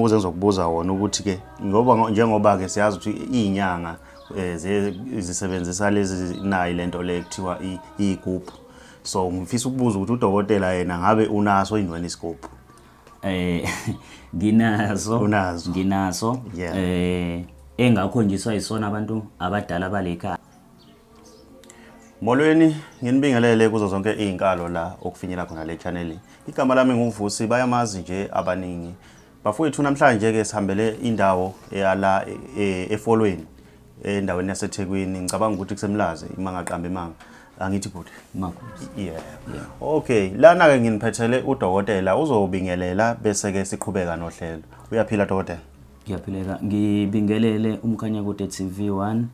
Uze ngizokubuza wona ukuthi ke ngoba njengoba ke siyazi ukuthi izinyanga zisebenzisa lezi nayi lento le kuthiwa igubhu. So ngifisa ukubuza ukuthi udokotela yena ngabe unaso yini isigubhu? Nginaso. Unaso. Nginaso. Engakhonjiswa isona abantu abadala balekhaya. Molweni, nginibingelele kuzo zonke izinkalo la okufinyela khona le channel. Igama lami nguVusi, bayamazi nje abaningi. Bafowethu, namhlanje ke sihambele indawo eyala eFolweni, endaweni yaseThekwini. Ngicabanga ukuthi kuseMlazi, uma ngaqamba imanga. Angithi bhuti. Makhosi. Yeah. Okay, lana ke nginiphethele udokotela uzobingelela bese ke siqhubeka nohlelo. Uyaphila dokotela? Ngiyaphileka. Ngibingelele uMkhanyakude TV1.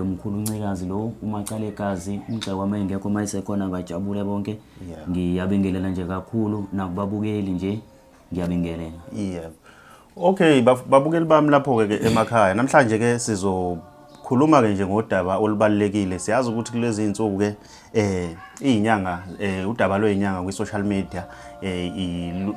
Umkhulu uNcikazi lo, uMacalekazi, umgxekwa mayengekho mayisekhona bajabule bonke. Ngiyabingelela nje kakhulu nakubabukeli nje, ngiyabingelela. Yeah. Okay, babukeli bami lapho ke emakhaya. Namhlanje ke sizokhuluma ke nje ngodaba olubalekile. Siyazi ukuthi kulezi insuku ke izinyanga, udaba lwezinyanga kwi social media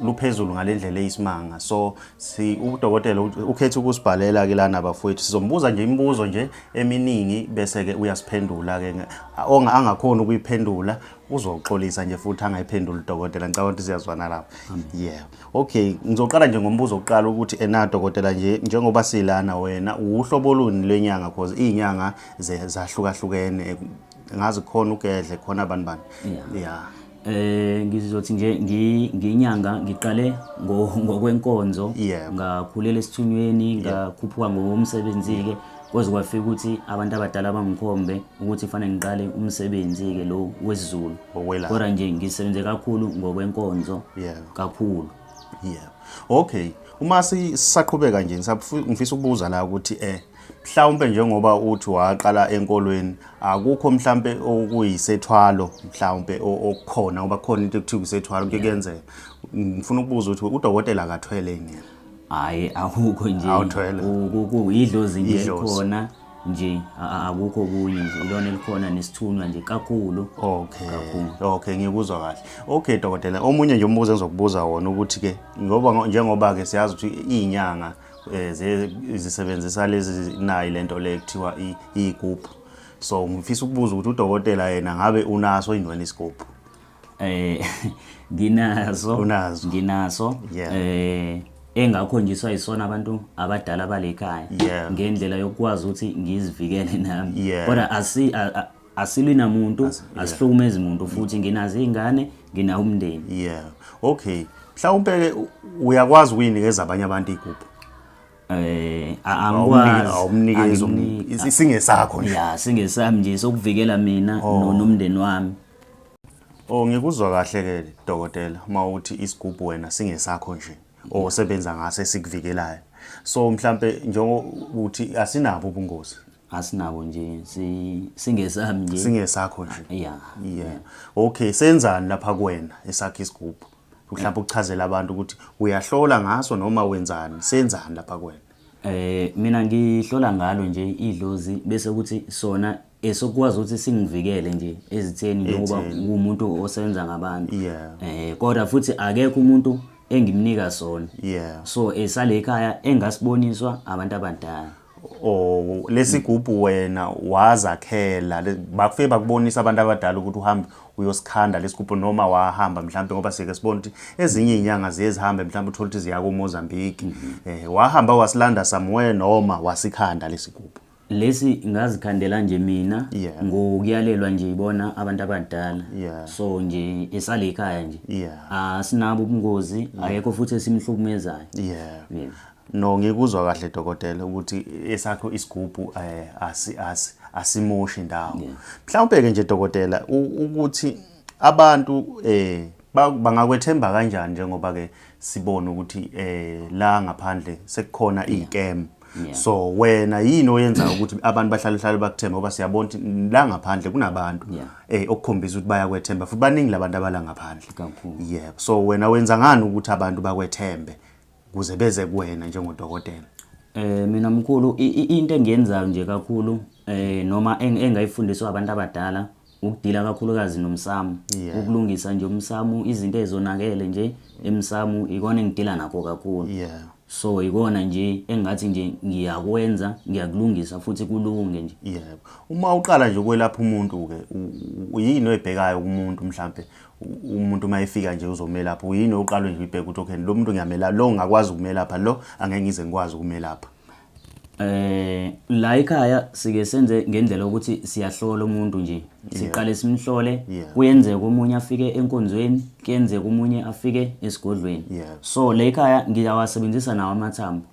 luphezulu ngalendlela eyisimanga. So si udokotela ukhetha ukusibhalela ke lana bafowethu. Sizombuza nje imibuzo nje eminingi bese ke uyasiphendula ke. Angakhona ukuyiphendula uzoxolisa nje futhi angayiphenduli udokotela. Ngicabanga ukuthi siyazwana lapho. Yeah. Okay, ngizoqala nje ngombuzo oqala ukuthi ena dokotela nje njengoba silana wena uhlobo luni lwenyanga, because izinyanga zahlukahlukene, ngazi khona ugedle khona abantu bani. Yeah. Ngizothi nje nginyanga ngiqale ngokwenkonzo, ngakhulela esithunyweni, ngakhuphuka ngomsebenzi ke kwaze kwafika ukuthi abantu abadala bangikhombe ukuthi fanele ngiqale umsebenzi ke lo wesiZulu. Kodwa nje ngisebenze kakhulu ngokwenkonzo kakhulu. Yeah. Okay, uma sisaqhubeka nje ngifisa ukubuza la ukuthi mhlawumbe njengoba uthi waqala enkolweni, akukho mhlambe okuyisethwalo mhlawumbe okukhona, ngoba khona into ekuthiwa isethwalo kuke kuyenzeka. Ngifuna ukubuza ukuthi udokotela akathwele yini yena? Hayi, akukho nje. Awuthwele. Idlozi nje elikhona nje, akukho kunye nje, ilona elikhona nesithunywa nje kakhulu. Okay. Kakhulu. Okay, ngikuzwa kahle. Okay dokotela, omunye nje umbuzo engizokubuza wona ukuthi ke ngoba njengoba ke siyazi ukuthi izinyanga zisebenzisa lezi nayi lento le ekuthiwa igubhu. So ngifisa ukubuza ukuthi udokotela yena ngabe unaso yini isigubhu? Nginaso. Unaso. Nginaso. Engakhonjiswa isona abantu abadala balekhaya ngendlela yokwazi ukuthi ngizivikele nami. Kodwa asilwi namuntu, asihlukumezi umuntu, futhi nginazo izingane, nginawo umndeni. Yeah. Okay. Mhlawumbe ke uyakwazi ukuyinikeza abanye abantu igubhu? Angikwazi. Awumnikezi Angimniki. Singesakho nje. Yeah, singesami nje, sokuvikela mina nomndeni wami. Oh, ngikuzwa kahle ke dokotela uma uthi isigubhu wena singesakho nje osebenza ngaso esikuvikelayo. So mhlambe njengokuthi asinabo ubungozi. Asinabo nje, singesami nje. Singesakho nje. Yeah. Yeah. Okay, senzani lapha kuwena esakhe isigubhu? Mhlawumbe ukuchazela abantu ukuthi uyahlola ngaso noma wenzani, senzani lapha kuwena? Mina ngihlola ngalo nje idlozi bese kuthi sona esokwazi ukuthi singivikele nje ezitheni njengoba Ezitheni. umuntu osebenza ngabantu. Yeah. Kodwa futhi akekho umuntu engimnika sona. Yeah. So esale ekhaya engasiboniswa abantu abadala. Oh, lesigubhu wena wazakhela, bakufike bakubonisa abantu abadala ukuthi uhambe uyosikhanda lesigubhu noma wahamba mhlambe, ngoba sike sibone ukuthi ezinye izinyanga ziye zihambe mhlambe uthole ukuthi ziya kuMozambique. Wahamba wasilanda somewhere noma wasikhanda lesigubhu? Lesi ngazikhandela nje mina ngokuyalelwa nje ibona abantu abadala. So nje esale ekhaya nje. Asinabo ubungozi, akekho futhi esimhlukumezayo. No, ngikuzwa kahle dokotela ukuthi esakho isigubhu asimoshi indawo. Mhlawumbe ke nje dokotela ukuthi abantu bangakwethemba kanjani njengoba ke sibona ukuthi la ngaphandle sekukhona izikem. So wena yini oyenza ukuthi abantu bahlale hlale bakuthembe, ngoba siyabona ukuthi la ngaphandle kunabantu okukhombisa ukuthi bayakwethemba futhi baningi labantu abala ngaphandle. Kakhulu. Yeah. So wena wenza ngani ukuthi abantu bakwethembe ukuze beze kuwena njengodokotela? Ukudila kakhulukazi nomsamo, ukulungisa nje umsamo, izinto ezonakele nje emsamo, ikona engidila nakho kakhulu. So ikona nje engathi nje ngiyakwenza, ngiyakulungisa futhi kulunge nje. Yebo. Uma uqala nje ukwelapha umuntu ke, uyini oyibhekayo kumuntu? Mhlambe umuntu uma efika nje uzomelapha, uyini oqala nje uyibheka ukuthi okay, lo muntu ngiyamelapha, lo ngakwazi ukumelapha, lo angeke ngize ngikwazi ukumelapha? La ekhaya sike senze ngendlela ukuthi siyahlola umuntu nje, siqale simhlole. Kuyenzeka omunye afike enkonzweni, kuyenzeka omunye afike esigodlweni. So la ekhaya ngiyawasebenzisa nawo amathambo.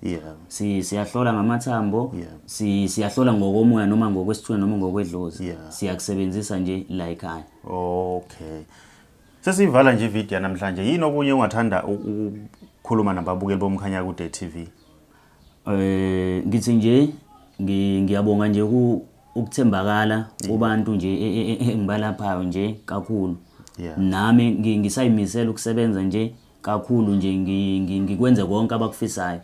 Siyahlola ngamathambo, siyahlola ngokomoya noma ngokwesithunywa noma ngokwedlozi. Siyakusebenzisa nje la ekhaya. Okay. Sesivala nje ivideo namhlanje. Yini okunye ungathanda ukukhuluma nababukeli boMkhanyakude TV? Ngithi nje ngiyabonga nje ukuthembakala kubantu nje engibalaphayo nje kakhulu. Nami ngisayimisela ukusebenza nje kakhulu nje, ngikwenze konke abakufisayo.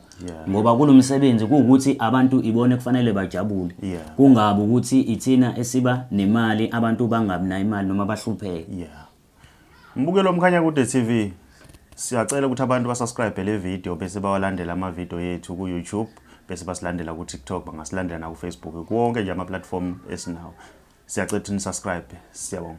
Ngoba kulomsebenzi kuwukuthi abantu ibone kufanele bajabule. Kungabi ukuthi ithina esiba nemali, abantu bangabi nayo imali noma bahlupheke. Mbukelo Mkhanyakude TV, siyacela ukuthi abantu basubscribe le video bese bawalandela ama video yethu ku YouTube, bese basilandela ku TikTok, bangasilandela na ku Facebook, konke nje ama platform esinawo. Siyacela ukuthi ni subscribe. Siyabonga.